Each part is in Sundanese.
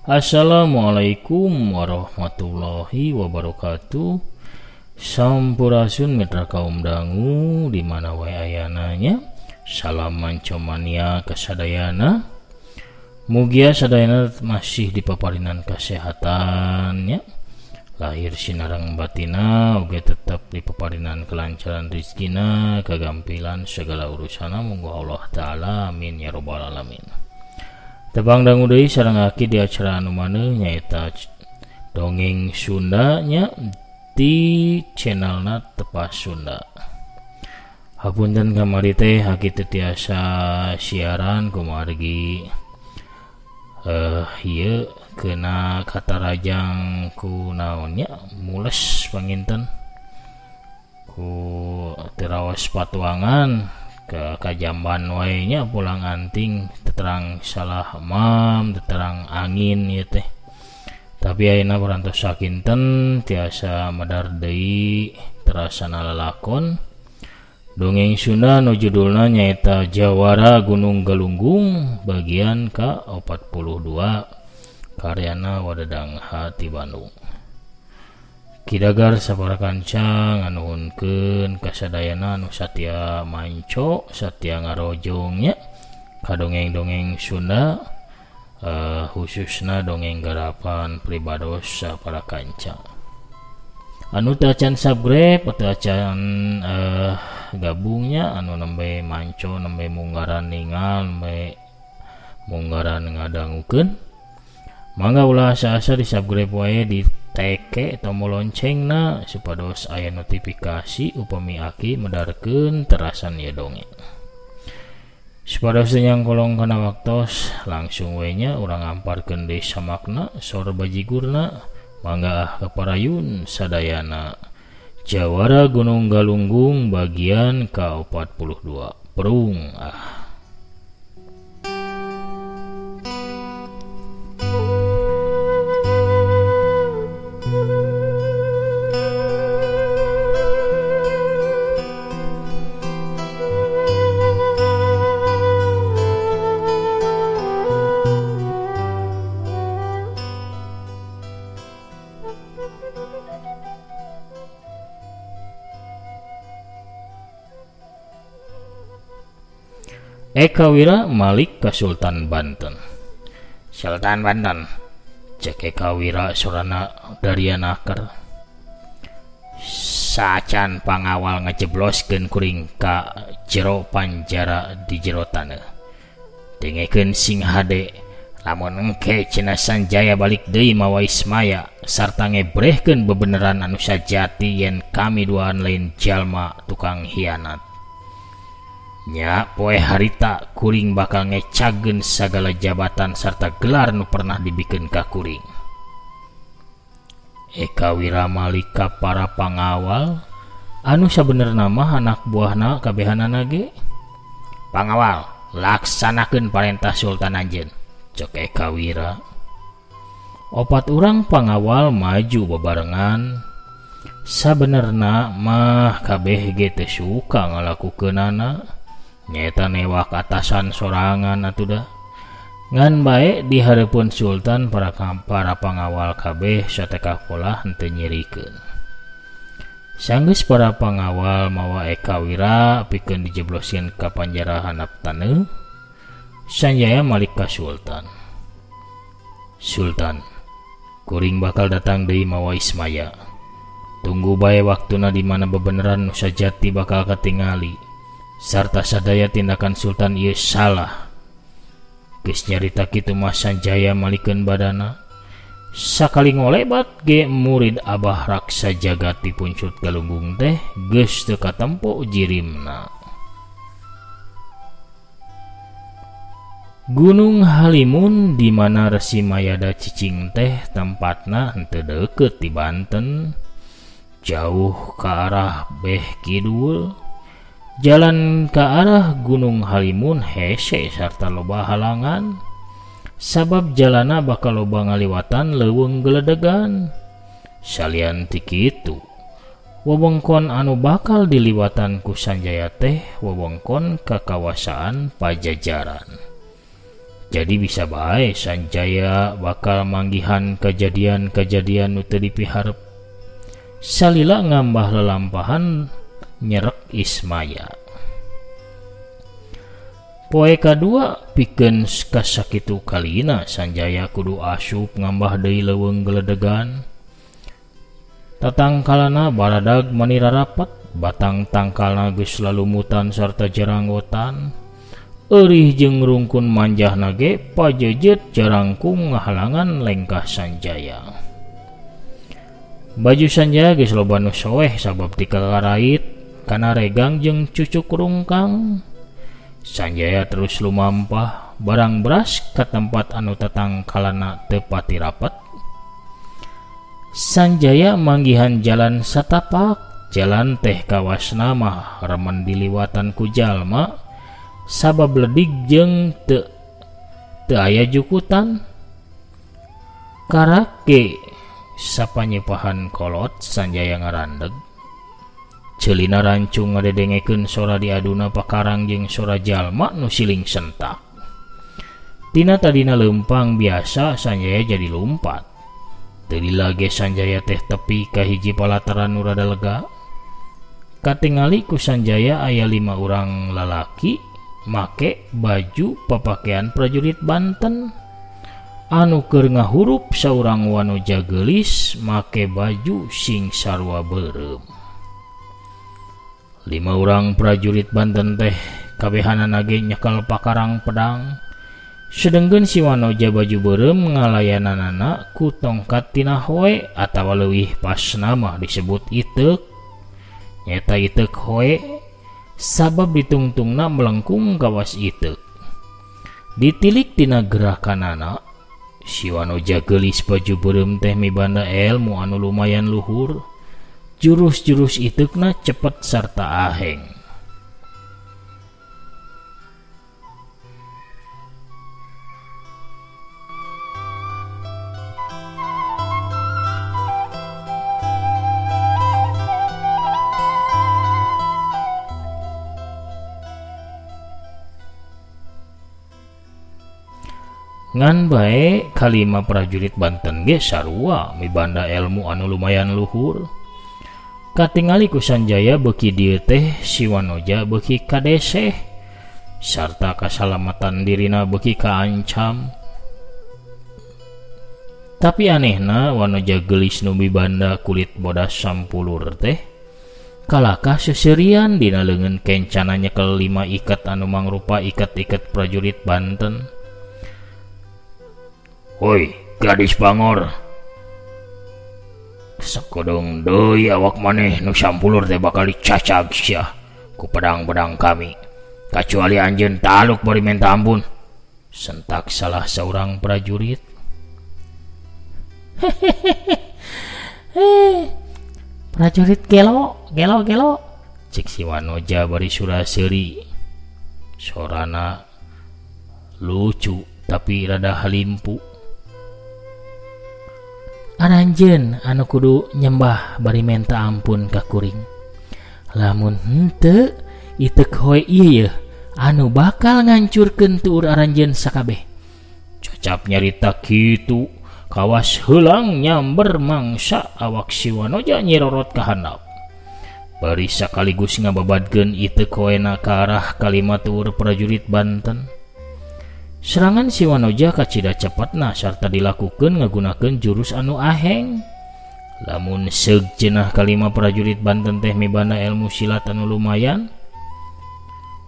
Assalamualaikum warahmatullahi wabarakatuh. Sampurasun mitra kaum dangu di mana wae ayananya. Salam mancomania kasadayana. Mugia sadayana masih dipaparinan kasehatannya. Lahir sinarang batina oge tetap dipaparinan kelancaran rizkina, kagampilan segala urusana munggu Allah taala, amin ya robbal alamin. Tebang dangu deui sareng aki di acara anu maneuh nyaeta dongeng Sunda nya di channelna Tepas Sunda. Hapunten kamari teh aki teu tiasa siaran kumargi ieu kena katarajang ku naonnya mules panginten ku terawas patuangan ke kajamban wae nya pulang anting teterang salah mam teterang angin ieu teh. Tapi ayeuna parantos sakinten tiasa medar deui terasana lalakon dongeng Sunda nu judulna nyaeta Jawara Gunung Galunggung bagian ka-42 karyana Wadedang H ti Bandung. Kidagar sapara kanca nganuhunkeun kasadayana anu satia manco satia ngarojong nya ka dongeng-dongeng Sunda, khususna dongeng garapan pribados sapara kanca. Anu teu acan subscribe atau acan gabungnya anu nembe manco nembe munggaran ningal nembe munggaran ngadangukeun, mangga ulah asa-asa di subscribe wae di teke tombol loncengna supados aya notifikasi upami aki medarkeun terasan ieu dongeng. Supados teu nyangkolong kana waktos langsung we nya urang ngamparkeun deui samakna sor bajigurna, mangga ah kaparayun sadayana. Jawara Gunung Galunggung bagian ka-42 Perung ah. Eka Wira malik ka Sultan Banten. Sultan Banten, cek Eka Wira sorana darianaker. Sacan pangawal ngajebloskeun kuring ka jero panjara di jero taneuh. Dengekeun sing hade, lamun engke cenah Sanjaya balik deui mawa Ismaya sarta ngebrehkeun bebeneran anu sajati yen kami duaan lain jalma tukang hianat. Nya poe harita kuring bakal ngecageun sagala jabatan sarta gelar nu pernah dibikeun ka kuring. Eka Wira malika para pangawal anu sabenerna mah anak buahna kabehanana ge. Pangawal, laksanakeun parentah Sultan anjeun, cek Eka Wira. Opat urang pangawal maju bebarengan. Sabenerna mah kabeh ge teu suka ngalakukeunana. Nyaeta newak atasan sorangan atuh dah. Ngan bae di hareupeun Sultan para pangawal kabeh satekah polah henteu nyirikeun. Sanggeus para pangawal mawa Eka Wira pikeun dijebloskeun ka panjara handap taneuh, Sanjaya malik ka Sultan. Sultan, kuring bakal datang deui mawa Ismaya. Tunggu bae waktuna di mana bebeneran nu sajati bakal katingali. Sarta sadaya tindakan Sultan ieu salah. Geus nyarita kitu mah Sanjaya malikeun badana. Sakali ngolebat ge murid Abah Raksa Jagat di Puncut Galunggung teh geus teu katempo jirimna. Gunung Halimun di mana Resi Mayada cicing teh tempatna henteu deukeut di Banten, jauh ka arah beh kidul. Jalan ke arah Gunung Halimun hese sarta loba halangan, sabab jalana bakal loba ngaliwatan leuweung geledegan. Salian ti kitu, wewengkon anu bakal diliwatan ku Sanjaya teh wewengkon kakawasaan Pajajaran. Jadi bisa bae Sanjaya bakal manggihan kejadian-kejadian nu teu dipiharep. Salila ngambah lelampahan nyerek Ismaya. Poe kadua pikeun kasakitu kalina Sanjaya kudu asup ngambah deui leuweung geledegan. Tatangkalana baradag mani rarapat, batang tangkalna geus lalumutan sarta jaranggotan. Eurih jeung rungkun manjahna ge pajejet jarangkung ngahalangan lengkah Sanjaya. Baju Sanjaya geus loba nu soeh sabab dikakarait kana regang jeung cucuk rungkang. Sanjaya terus lumampah barang beras ka tempat anu tatangkalana teu pati rapat. Sanjaya manggihan jalan satapak, jalan teh kawasna mah remen diliwatan ku jalma sabab ledig jeung teu aya jukutan. Karake sapanyepahan kolot Sanjaya ngarandeg. Ceulina rancung ngadedengekeun sora diaduna pakarang jeung sora jalma nu siling sentak. Tina tadina leumpang biasa Sanjaya jadi lumpat. Teu dilage Sanjaya teh tepi ka hiji palataran nu rada lega. Katingali ku Sanjaya aya 5 urang lalaki make baju papakaian prajurit Banten. Anu keur ngahurup saurang wanoja geulis make baju sing sarua beureum. 5 urang prajurit Banten teh kabehanana ge nyekel pakarang pedang. Sedengkeun si wanoja baju beureum ngalayananana ku tongkat tina hoe atawa leuwih pasna mah disebut iteuk. Nyata iteuk hoe sabab ditungtungna melengkung kawas iteuk. Ditilik tina gerakanana, si wanoja geulis baju beureum teh mibanda elmu anu lumayan luhur. Jurus-jurus iteukna cepet sarta aheng. Ngan bae kalima prajurit Banten ge sarua mibanda elmu anu lumayan luhur. Katingali ku Sanjaya beuki dieu teh si wanoja beuki kadeseh sarta kasalamatan dirina beuki kaancam. Tapi anehna wanoja geulis nu mibanda kulit bodas sampulur teh kalakah seserian dina leungeun kencana nyekel 5 ikat anu mangrupa ikat-ikat prajurit Banten. Hoi, gadis bangor. Sakodong deui awak maneh nu sampulur teh bakal dicacag sia ku pedang-pedang kami. Kacuali anjeun taluk bari minta ampun. Sentak salah seorang prajurit. Hehehe. Prajurit gelo, gelo, gelo. Cek si wanoja bari sura-seuri. Sorana lucu tapi rada halimpu. Aranjeun anu kudu nyembah bari menta ampun ka kuring. Lamun henteu iteuk hoe ieu anu bakal ngancurkeun tuur aranjeun sakabeh. Cocap nyarita kitu, kawas heulang nyamber mangsa awak si wanoja nyirorot ka handap. Bari sakaligus ngababadkeun iteuk hoena ka arah kalima tuur prajurit Banten. Serangan si wanoja kacida cepatna sarta dilakukeun ngagunakeun jurus anu aheng. Lamun seug cenah kalima prajurit Banten teh mibanda ilmu silat anu lumayan,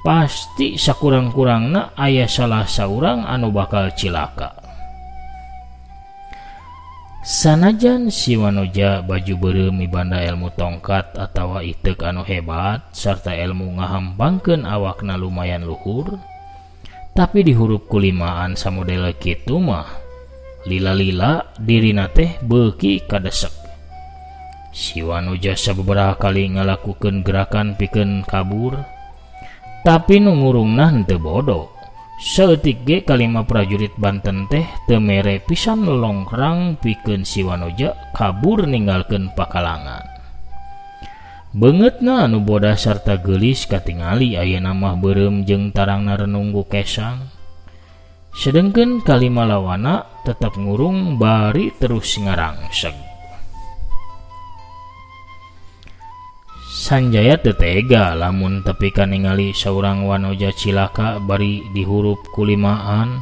pasti sakurang-kurangna aya salah saurang anu bakal cilaka. Sanajan si wanoja baju beureum mibanda ilmu tongkat atawa iteuk anu hebat sarta ilmu ngahampangkeun awakna lumayan luhur, tapi di hurup kulimaan samodel kitu mah lila-lila dirina teh beuki kadesek. Si wanoja sababaraha kali ngalakukeun gerakan pikeun kabur, tapi nu ngurungna henteu bodoh. Saeutik ge kalima prajurit Banten teh teu mere pisan lelongkrang pikeun si wanoja kabur ninggalkeun pakalangan. Beungeutna anu bodas sarta geulis katingali ayeuna mah beureum jeung tarangna renung ku kesang. Sedengkeun kalima lawana tetep ngurung bari terus ngarangseg. Sanjaya teu tega lamun tepi ka ningali saurang Wanoja cilaka bari dihurup kulimaan.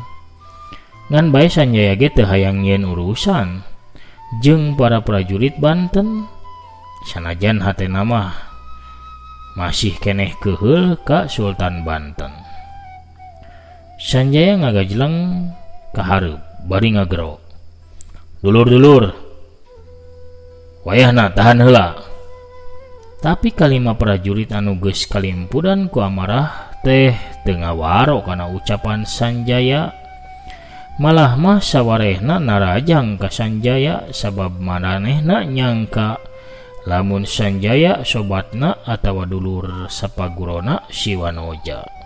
Ngan bae Sanjaya ge teu hayang nyieun urusan jeung para prajurit Banten. Sanajan hatena mah masih keneh keuheul ka Sultan Banten. Sanjaya ngagajleng ka hareup bari ngagero. Dulur-dulur, wayahna tahan heula. Tapi kalima prajurit anu geus kalimpudan ku amarah teh teu ngawaro kana ucapan Sanjaya. Malah mah sawarehna narajang ka Sanjaya sabab maranehna nyangka lamun Sanjaya sobatna atawa dulur sapagurona si Wanoja.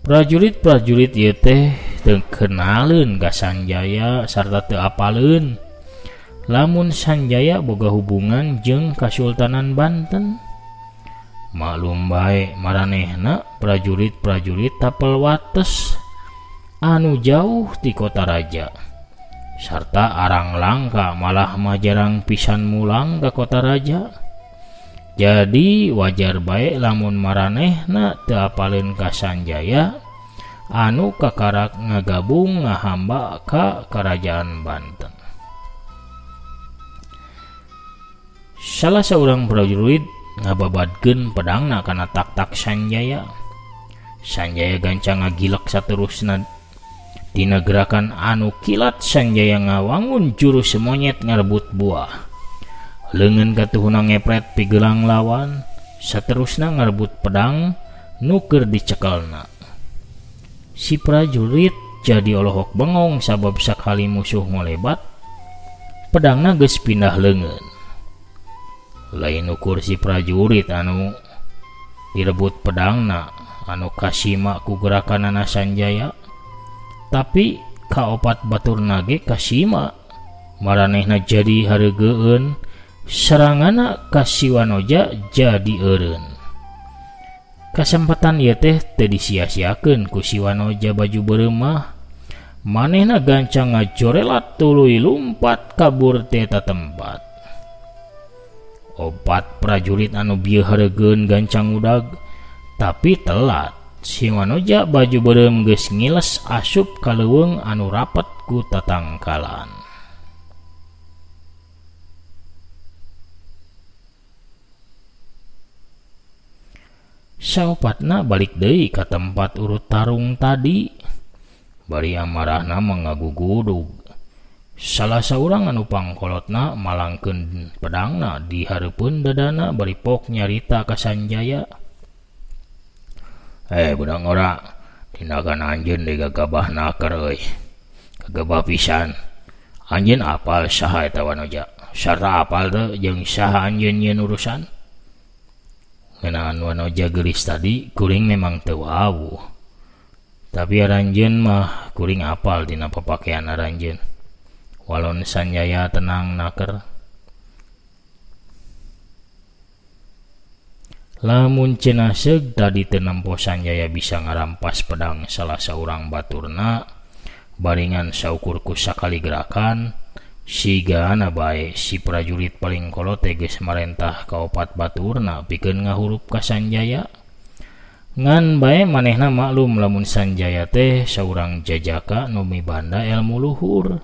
Prajurit-prajurit ieu teh teu kenaleun ka Sanjaya sarta teu apaleun lamun Sanjaya boga hubungan jeung Kasultanan Banten. Maklum bae maranehna prajurit-prajurit tapel wates anu jauh ti kota raja sarta arang langka malah mah jarang pisan mulang ka kota raja. Jadi wajar bae lamun maranehna teu apaleun ka Sanjaya anu kakarak ngagabung ngahamba ka Kerajaan Banten. Salah saurang prajurit ngababadkeun pedangna kana tak-tak Sanjaya. Sanjaya gancang ngagilek saterusna. Dina gerakan anu kilat Sanjaya ngawangun jurus monyet ngarebut buah. Leungeun katuhuna ngepret pigelang lawan, saterusna ngarebut pedang nu keur dicekelna. Si prajurit jadi olohok bengong sabab sakali musuh ngolebat, pedangna geus pindah leungeun. Lain ukur si prajurit anu direbut pedangna anu kasima ku gerakanana Sanjaya, tapi kaopat baturna ge kasima. Maranehna jadi hareugeun, seranganna ka si Wanoja jadi eureun. Kasempatan ieu teh teu disia-siakeun ku si Wanoja baju beureum mah. Manehna gancang ngajorelat tuluy lumpat kabur ti eta tempat. Opat prajurit anu bieu hareugeun gancang udag, tapi telat. Si Wanoja baju beureum geus ngiles asup ka leuweung anu rapet ku tatangkalan. Saopatna balik deui ka tempat urut tarung tadi. Bari amarahna mangagugudug. Salah saurang anu pangkolotna malangkeun pedangna di hareupeun dadana bari pok nyarita ka Sanjaya. Budak ngora, tindakan anjeun deui gagabah naker euy. Gagabah pisan. Anjeun apal saha eta Wanoja? Sarta apal teu jeung saha anjeun nyieun urusan? Ngeunaan Wanoja geulis tadi kuring memang teu wawuh. Tapi aranjeun mah kuring apal dina papakean aranjeun. Walon Sanjaya tenang naker. Lamun cenah seug tadi teu nempo Sanjaya bisa ngarampas pedang salah saurang baturna baringan saukur ku sakali gerakan. Sigana bae si prajurit paling kolot teh geus marentah ka opat baturna pikeun ngahurup ka Sanjaya. Ngan bae manehna maklum lamun Sanjaya teh saurang jajaka nu mibanda ilmu luhur.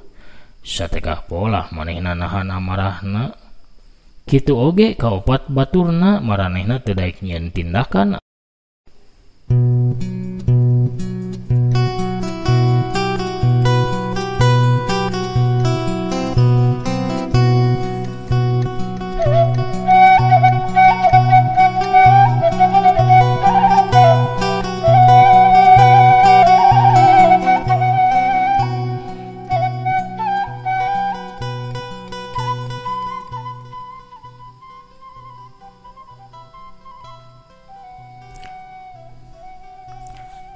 Satekah polah manehna nahan amarahna. Kitu oge ka opat baturna maranehna teu daek nyieun tindakan.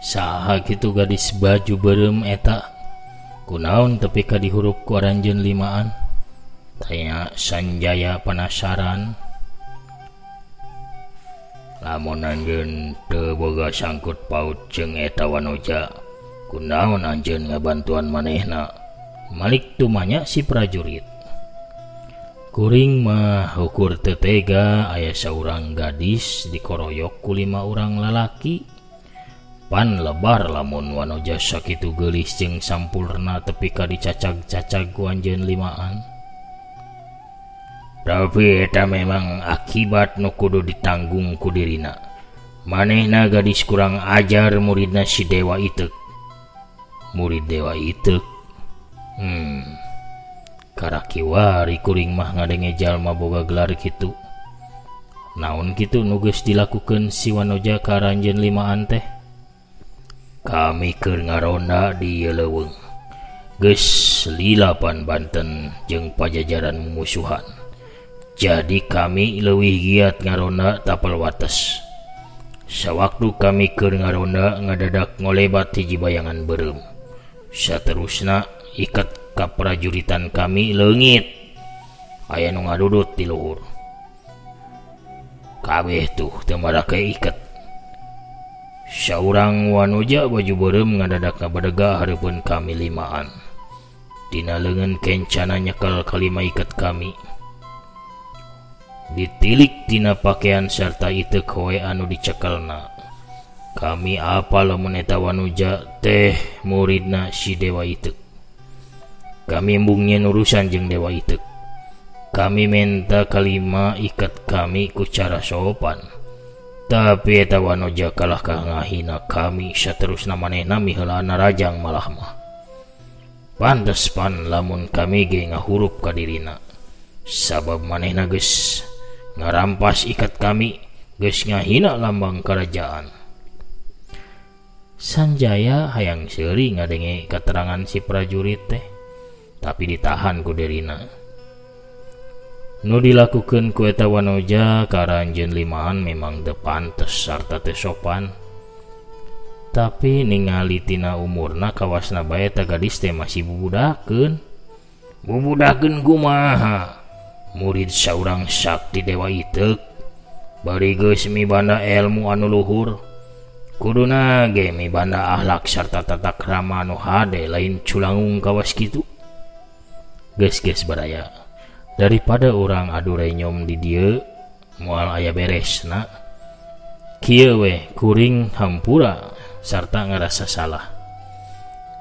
Saha kitu gadis baju beureum eta? Kunaon tepi ka dihurup ku aranjeun limaan? Tanya Sanjaya penasaran. Lamun anjeun teu boga sangkut paut jeung eta Wanoja, kunaon anjeun ngabantuan manehna? Malik tumanya si prajurit. Kuring mah ukur teu tega aya saurang gadis dikoroyok ku 5 urang lalaki. Pan lebar lamun Wanoja sakitu geulis jeung sampurna tepi ka dicacag-cacag ku anjeun limaan. Tapi eta memang akibat nu kudu ditanggung ku dirina. Manehna gadis kurang ajar muridna si Dewa Itek. Murid Dewa Itek. Karakiwari kuring mah ngadenge jalma boga gelar kitu. Naon kitu nu geus dilakukeun si Wanoja ka aranjeun limaan teh? Kami keur ngaronda di ieu leuweung. Geus lilapan Banten jeung Pajajaran mumusuhan. Jadi kami leuwih giat ngaronda tapal wates. Sawaktu kami keur ngaronda ngadadak ngolebat hiji bayangan beureum. Saterusna iket kaprajuritan kami leungit. Aya nu ngadudut di luhur. Kabeh tuh teu marake iket. Saurang Wanoja baju beureum ngadadak ngabadega hareupeun kami limaan. Dina leungeun kencana nyekel kalima iket kami. Ditilik tina pakaian serta iteuk hoe anu dicekelna. Kami apal lamun eta Wanoja teh muridna si Dewa Itek. Kami embung nyeun urusan jeung Dewa Itek. Kami menta kalima ikat kami ku cara sopan. Tapi eta Wanoja kalah ka ngahina kami saterusna manehna miheulaan rajang malah mah. Pantes pan lamun kami ge ngahurup ka dirina. Sabab manehna geus ngarampas ikat kami, geus ngahina lambang kerajaan. Sanjaya hayang seuri ngadenge keterangan si prajurit teh, tapi ditahan ku dirina. Nu dilakukeun ku eta Wanoja ka aranjeun limaan memang teu pantes sarta teu sopan. Tapi ningali tina umurna kawasna bae eta gadis teh masih bubudakeun. Bubudakeun kumaha? Murid saurang sakti Dewa Itek, bari geus mibanda ilmu anu luhur. Kuduna ge mibanda akhlak sarta tata krama anu hade lain culangung kawas kitu. Geus-geus baraya. Daripada urang adu renyom di dieu moal aya beresna. Kieu we kuring hampura sarta ngarasa salah.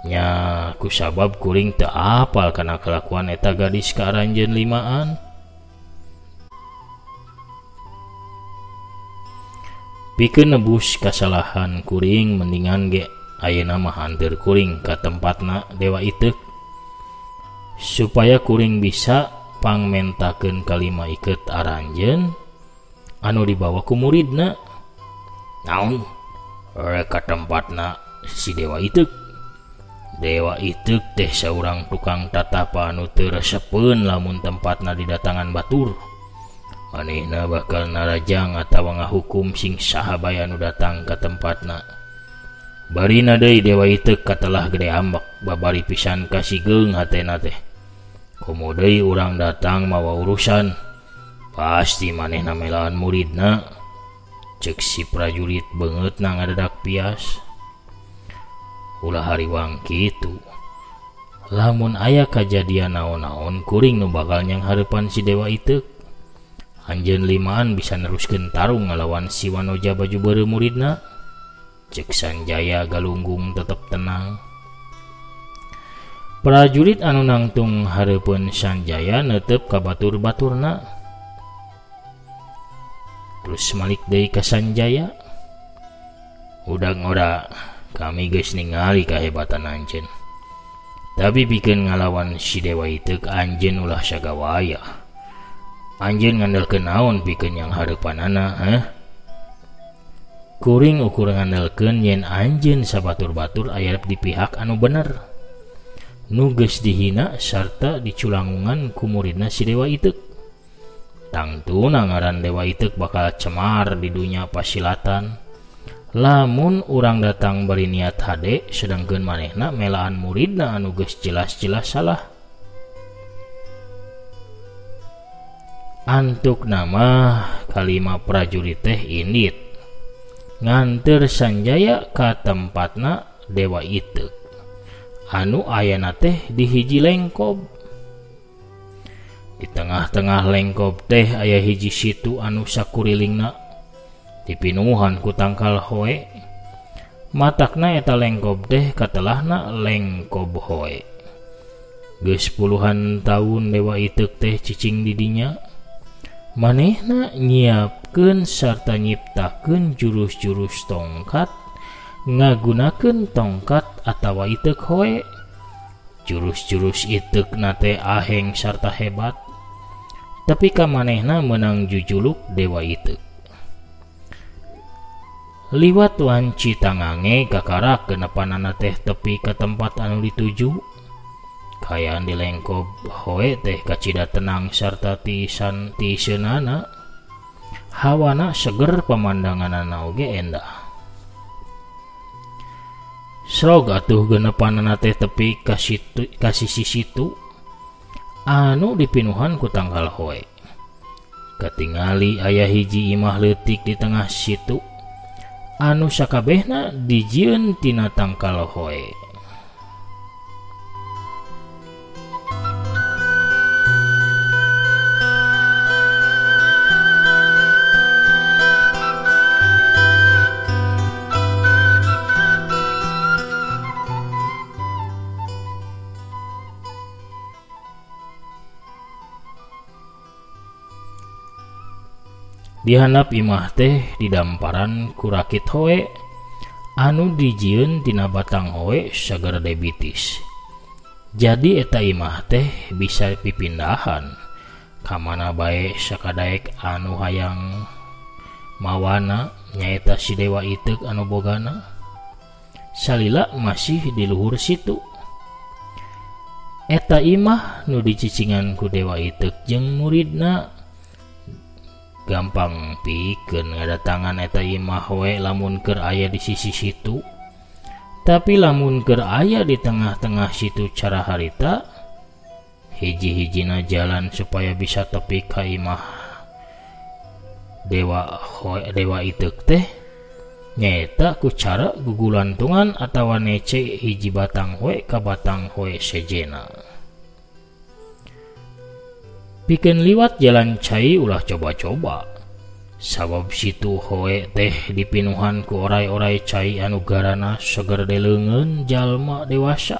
Nya kusabab kuring teu apal kana kalakuan eta gadis ka aranjeun limaan. Pikeun nebus kasalahan kuring mendingan ge ayeuna mah anteur kuring ka tempatna Dewa Itek supaya kuring bisa pangmentakeun kalima iket aranjeun anu dibawa ku muridna. Naon rek ka tempatna si Dewa Itek? Dewa Itek teh saurang tukang tatapa anu teu resepeun lamun tempatna didatangan batur. Manehna bakal narajang atawa ngahukum sing saha bae anu datang ka tempatna. Barina deui Dewa Itek katelah gede ambek babari pisan kasigeung hatena teh. Komo deui urang datang mawa urusan, pasti manehna melaan muridna. Ceuk si prajurit beungeutna ngadadak pias. Ulah hariwang kitu. Lamun aya kajadian naon-naon kuring nu bakal nyang hareupan si Dewa Itek. Anjeun limaan bisa neruskeun tarung ngalawan si Wanoja baju beureum muridna. Ceuk Sanjaya galunggung tetep tenang. Prajurit anu nangtung hareupeun Sanjaya neuteup ka batur-baturna. Terus malik deui ka Sanjaya. Udah ngora, kami geus ningali kahebatan anjeun. Tapi pikeun ngalawan si Dewa Itek anjeun ulah sagawaya. Anjeun ngandelkeun naon pikeun yang hareupanana, heh? Kuring ukur ngandelkeun yen anjeun sabatur-batur aya di pihak anu bener. Nu geus dihina sarta diculangungan ku muridna si Dewa Itek. Tangtuna ngaran Dewa Itek bakal cemar di dunya pasilatan. Lamun urang datang bari niat hade sedangkeun manehna melaan muridna anu geus jelas-jelas salah. Antuk nama kalima prajurit teh indit nganter Sanjaya ka tempatna Dewa Iteuk anu ayana teh di hiji lengkob. Di tengah-tengah lengkob teh aya hiji situ anu sakurilingna dipinuhan ku tangkal hoe. Matakna eta lengkob teh katelahna lengkob hoe. Geus puluhan taun Dewa Iteuk teh cicing di dinya. Manehna nyiapkeun sarta nyiptakeun jurus-jurus tongkat ngagunakeun tongkat atawa iteuk hoe. Jurus-jurus iteukna teh aheng sarta hebat. Tapi ka manehna meunang jujuluk Dewa Iteuk. Liwat wanci tangange kakarak genepanana teh tepi ka tempat anu dituju. Kayaan di lengkob hoe teh kacida tenang sarta tiisan tiiseunana. Hawana seger pemandanganana oge endah. Srog atuh genepanana teh tepi ka sisi situ anu dipinuhan ku tangkal hoe. Katingali aya hiji imah leutik di tengah situ anu sakabehna dijieun tina tangkal hoe. Dihandap imah teh didamparan ku rakit hoe anu dijieun tina batang hoe sagede bitis. Jadi eta imah teh bisa pipindahan ka mana bae sakadaek anu hayang mawana nyaeta si Dewa Iteuk anu bogana. Salila masih di luhur situ. Eta imah nu dicicingan ku Dewa Iteuk jeung muridna. Gampang pikeun ngadatangan eta imah we lamun keur aya di sisi situ. Tapi lamun keur aya di tengah-tengah situ cara harita hiji-hijina jalan supaya bisa tepi ka imah Dewa Iteuk teh nyaeta ku cara gugulantungan atawa nece hiji batang hoe ka batang hoe sejena. Pikeun liwat jalan cai ulah coba-coba. Sabab situ hoe teh dipinuhan ku orai-orai cai anu garana seger deleungeun jalma dewasa.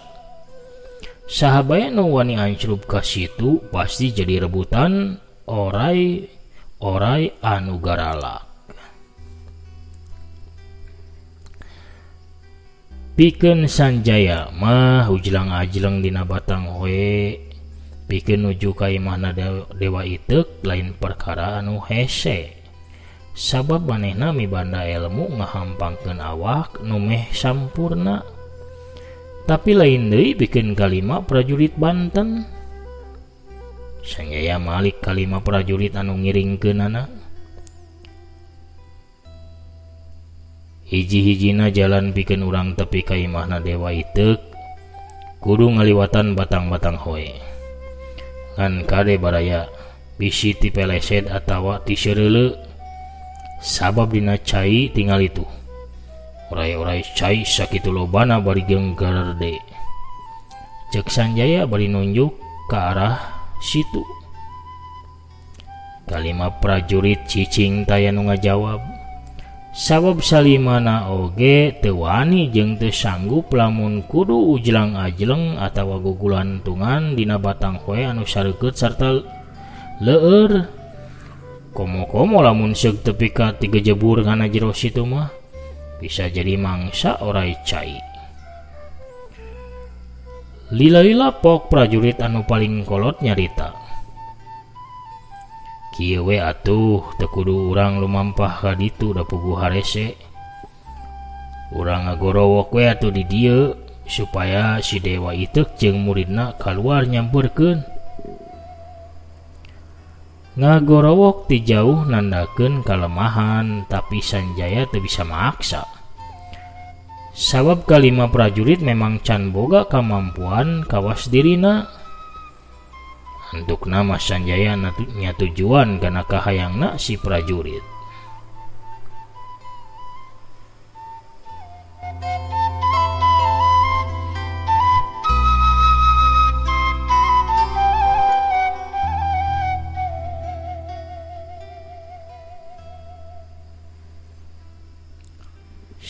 Saha bae nu wani ancrub ka situ pasti jadi rebutan orai-orai anu garalak. Pikeun Sanjaya mah ujlang-ajleng dina batang hoe. Pikeun nuju ka imahna Dewa Iteuk lain perkara anu hese. Sabab manehna mibanda ilmu ngahampangkeun awak nu meh sampurna. Tapi lain deui pikeun kalima prajurit Banten. Sanjaya malik kalima prajurit anu ngiringkeunana. Hiji-hijina jalan pikeun urang tepi ka imahna Dewa Iteuk kudu ngaliwatan batang-batang hoe. Ngan kade baraya bisi ti peleset atawa ti seureuleu. Sabab dina cai tingal itu. Orai-orai cai sakitu lobana bari jeung garerde. Cek Sanjaya bari nunjuk ke arah situ. Kalima prajurit cicing taya nu ngajawab. Sabab salimana oge teu wani jeung teu sanggup lamun kudu ujlang-ajleng atawa gugulantungan dina batang hoe anu sareukeut sarta leueur. Komo-komo lamun seug tepi ka tiga jebur kana jero situ mah bisa jadi mangsa orai cai. Lila-lila pok prajurit anu paling kolot nyarita. Kieu we atuh teu kudu urang lumampah ka ditu da puguh harese. Urang ngagorowok we atuh di dieu supaya si Dewa Iteuk jeung muridna kaluar nyamperkeun. Ngagorowok ti jauh nandakeun kalemahan tapi Sanjaya teu bisa maksa. Sabab kalima prajurit memang can boga kamampuan kawas dirina. Antukna mah Sanjaya nya tujuan kana kahayangna si prajurit.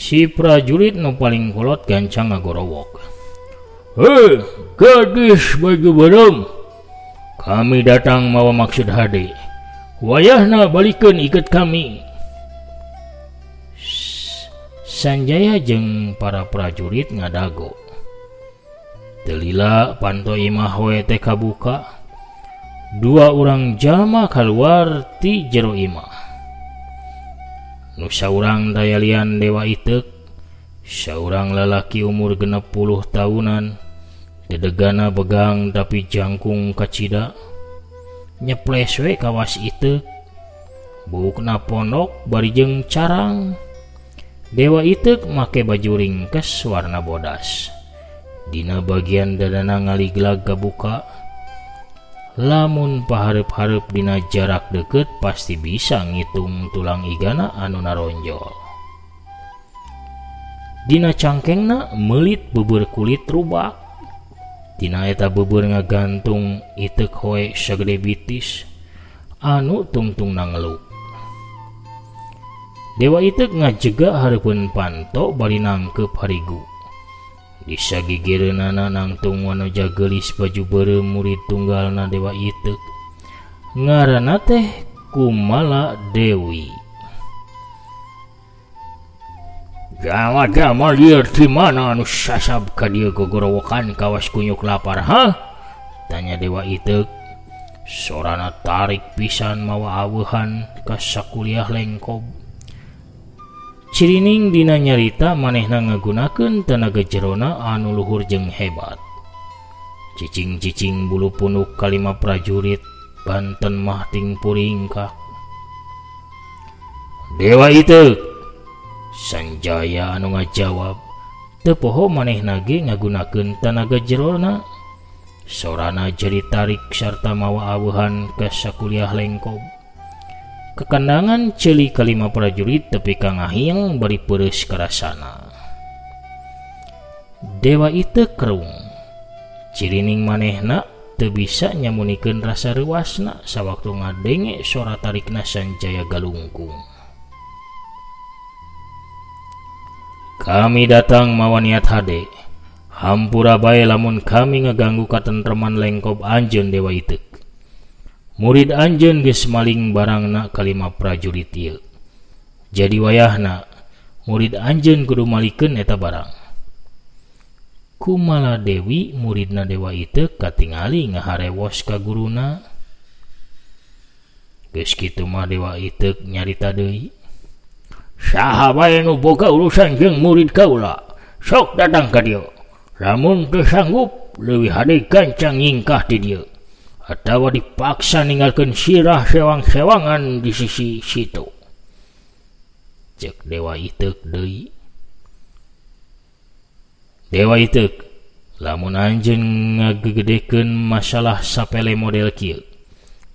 Si prajurit nu paling kolot gancang ngagorowok. "Hei, gadis baju beureum. Kami datang mawa maksud hade. Wayahna balikeun iket kami." Sanjaya jeung para prajurit ngadago. Teu lila panto imah we teh kabuka. Dua urang jalma kaluar ti jero imah. Nu saurang dayalian Dewa Itek, saurang lalaki umur 60 tahunan, dedegana begang tapi jangkung kacida, nyeples we kawas Itek, buukna pondok bari jeung carang. Dewa Itek make baju ringkes warna bodas, dina bagian dadana ngaliglag kabuka. Lamun pahareup-hareup dina jarak deket pasti bisa ngitung tulang igana anu naronjol. Dina cangkengna meulit beubeur kulit rubak. Dina eta beubeur ngagantung iteuk hoe sagede bitis anu tungtungna ngeluk. Dewa Itek ngajega hareupeun panto bari nangkeup harigu. Disagigireunana nangtung wanoja geulis baju beureum murid tunggalna Dewa Itek. Ngaranna teh Kumala Dewi. "Jama-jama lieur ti mana anu sasab ka dieu gogorowokan kawas kunyuk lapar, ha?" tanya Dewa Itek. Sorana tarik pisan mawa aweuhan ka sakuliah lengkob. Cirining dina nyarita manehna ngagunakeun tenaga jerona anu luhur jeung hebat. Cicing-cicing bulu punuk kalima prajurit Banten mah ting puringkak. "Dewa Itek," Sanjaya anu ngajawab. Teu poho manehna ge ngagunakeun tanaga jerona. Sorana jadi tarik sarta mawa aweuhan ka sakuliah lengkob. Kekandangan ceuli kalima prajurit tepi ka ngahiang bari peureus karasana. Dewa Itek kerung. Cirining manehna teu bisa nyamunikeun rasa reuasna sawaktu ngadenge sora tarikna Sanjaya galungkung. "Kami datang mawa niat hade. Hampura bae lamun kami ngaganggu katentreman lengkob anjeun Dewa Itek. Murid anjeun geus maling barangna kalima prajurit ieu. Jadi wayahna murid anjeun kudu malikeun eta barang." Kumala Dewi muridna Dewa Itek katingali ngaharewos ka guruna. Geus kitu mah Dewa Itek nyarita deui. "Saha bae nu boga urusan jeung murid kaula, sok datang ka dieu. Lamun teu sanggup leuwih hade gancang nyingkah ti dieu atawa dipaksa ninggalkeun sirah sewang-sewangan di sisi situ." Cek Dewa Itek deui. "Dewa Itek, lamun anjeun ngagegedekeun masalah sapele model kieu,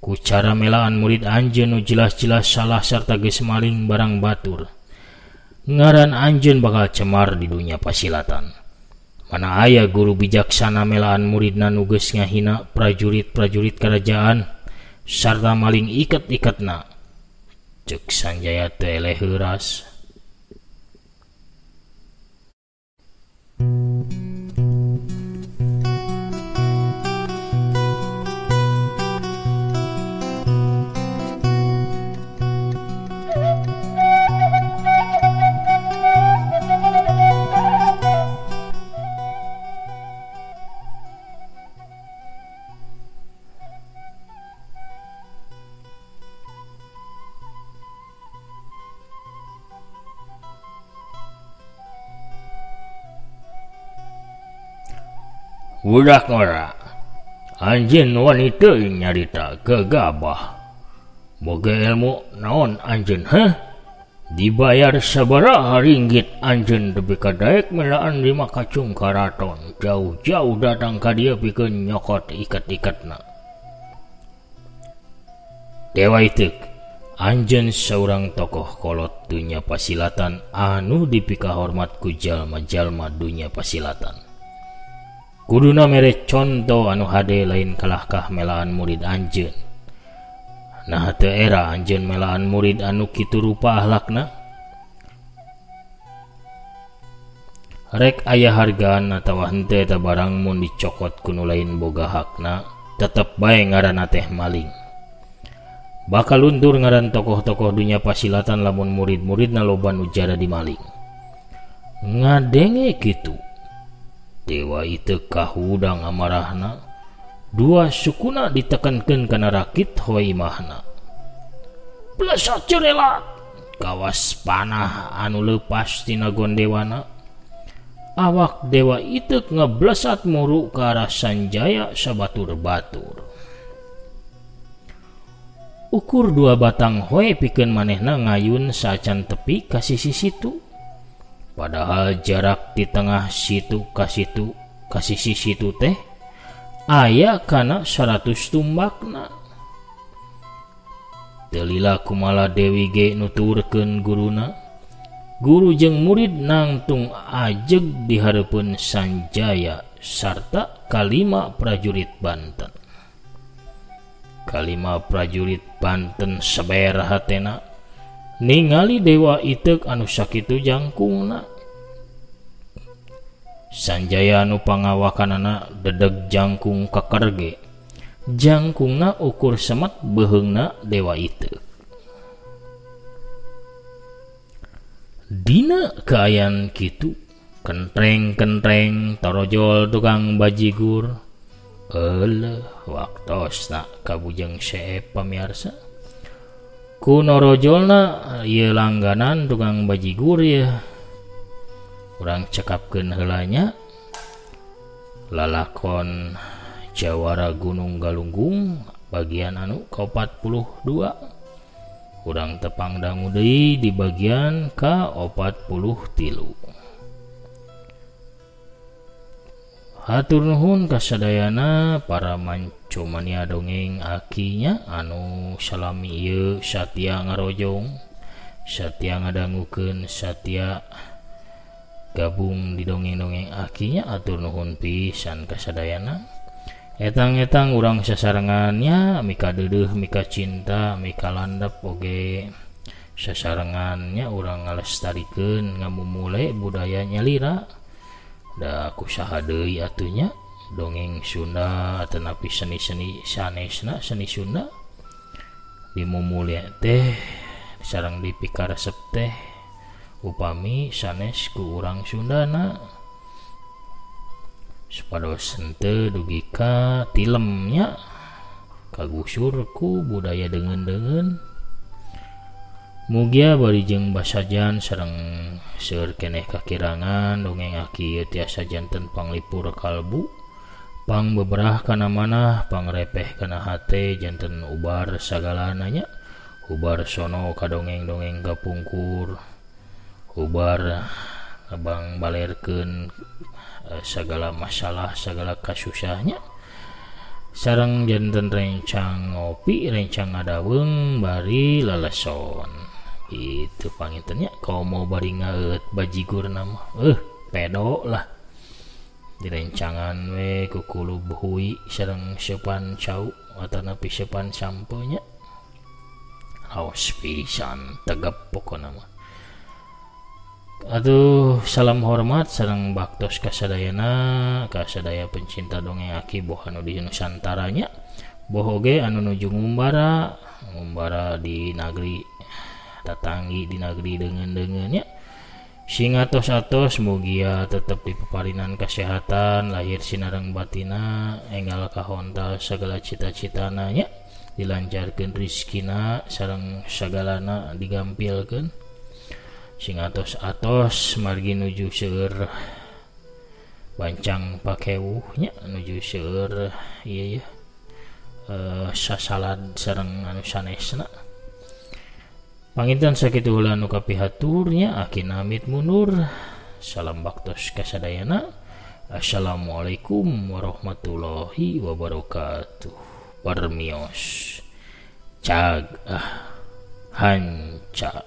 ku cara melaan murid anjeun nu jelas-jelas salah sarta geus maling barang batur, ngaran anjeun bakal cemar di dunia pasilatan. Mana aya guru bijaksana melaan muridna nu geus ngahina prajurit-prajurit kerajaan sarta maling iket-iketna." Cek Sanjaya teh eleh heuras. "Budak ngora, anjeun wani teuing nyarita gegabah. Boga ilmu naon anjeun heh? Dibayar sabaraha ringgit anjeun tepi ka daek melaan 5 kacung karaton, jauh-jauh datang ka dieu pikeun nyokot iket-iketna. Dewa Iteuk, anjeun saurang tokoh kolot dunya pasilatan anu dipikahormat ku jalma-jalma dunya pasilatan. Kuduna mere conto anu hade lain kalahkah melaan murid anjeun. Nah teu era anjeun melaan murid anu kitu rupa ahlakna. Rek aya hargaan atawa henteu eta barang mun dicokot ku nu lain boga hakna, tetep bae ngaranna teh maling. Bakal luntur ngaran tokoh-tokoh dunya pasilatan lamun murid-muridna loba nu jara dimaling. Ngadenge kitu, Dewa Iteuk kahudang amarahna. Dua sukuna ditekankeun kana rakit hoe imahna. Blesat cerelat, kawas panah anu leupas tina gondewana. Awak Dewa Iteuk ngeblesat muru ka arah Sanjaya sabatur-batur. Ukur dua batang hoe pikeun manehna ngayun saacan tepi ka sisi situ. Padahal jarak di tengah situ ka situ ka sisi situ teh aya kana 100 tumbakna. Teu lila kumala Dewi ge nuturkeun guruna. Guru jeung murid nangtung ajeg di hareupeun Sanjaya sarta kalima prajurit Banten. Kalima prajurit Banten seber hatena ningali Dewa Iteuk anu sakitu jangkungna. Sanjaya anu pangawakanana dedeg jangkung keker ge. Jangkungna ukur semet beuheungna Dewa Iteuk. Dina kaayaan kitu, kentreng-kentreng torojol tukang bajigur. Euleuh waktosna kabujeng seep pamiarsa. Ku norojolna ieu langganan tukang bajigur ye. Urang cekapkeun heula nya lalakon Jawara Gunung Galunggung bagian anu ka-42. Urang tepang dangu deui di bagian ka-43. Hatur nuhun kasadayana para mancomania dongeng akinya anu salami ieu satia ngarojong, satia ngadangukeun, satia gabung di dongeng-dongeng akinya. Atur nuhun pisan kasadayana. Etang-etang urang sasarengannya mika deudeuh, mika cinta, mika landep oge sasarengannya urang ngalestarikeun ngamumule budaya nyalira. Da kusaha deui atunya dongeng Sunda atanapi seni-seni sanesna seni Sunda dimumule teh sareng dipikaresep teh upami sanes ku urang Sundana supados henteu dugi ka tilemnya kagusur ku budaya deungeun-deungeun. Mugia bari jeung basajan sareng seueur keneh kakirangan dongeng aki ieu tiasa janten panglipur kalbu, pangbeberah kana manah, pangrepeh kana hate, janten ubar sagalana nya, ubar sono ka dongeng-dongeng kapungkur, ubar abang balerkeun segala masalah, segala kasusahnya. Sareng janten rencang ngopi, rencang ngadaweung bari leleson. Itu pangintennya komo bari ngaeut bajigur nama pedo lah direncangan we kukulub hui sareng sepan cau atanapi sepan samponya raos pisan tegep pokona mah. Aduh, salam hormat sareng baktos kasadayana, kasadaya pencinta dongeng aki boh anu di Nusantaranya, boh oge anu nuju ngumbara, ngumbara di nagri tatanggi di nagri deungeun-deungeunnya. Sing atos-atos mugia tetep dipaparinan kesehatan, lahir sinareng batina, enggal kahontal segala cita-citana nya, dilancarkeun rizkina sareng sagalana digampilkeun. Sing atos-atos margi nuju seueur bancang pakewuh nya, nuju seueur ieu ya sasalad sareng anu sanesna. Panginten sakitu heula nu kapihatur nya, aki namit mundur. Salam baktos kasadayana. Assalamualaikum warahmatullahi wabarakatuh. Permios cag ah hanca.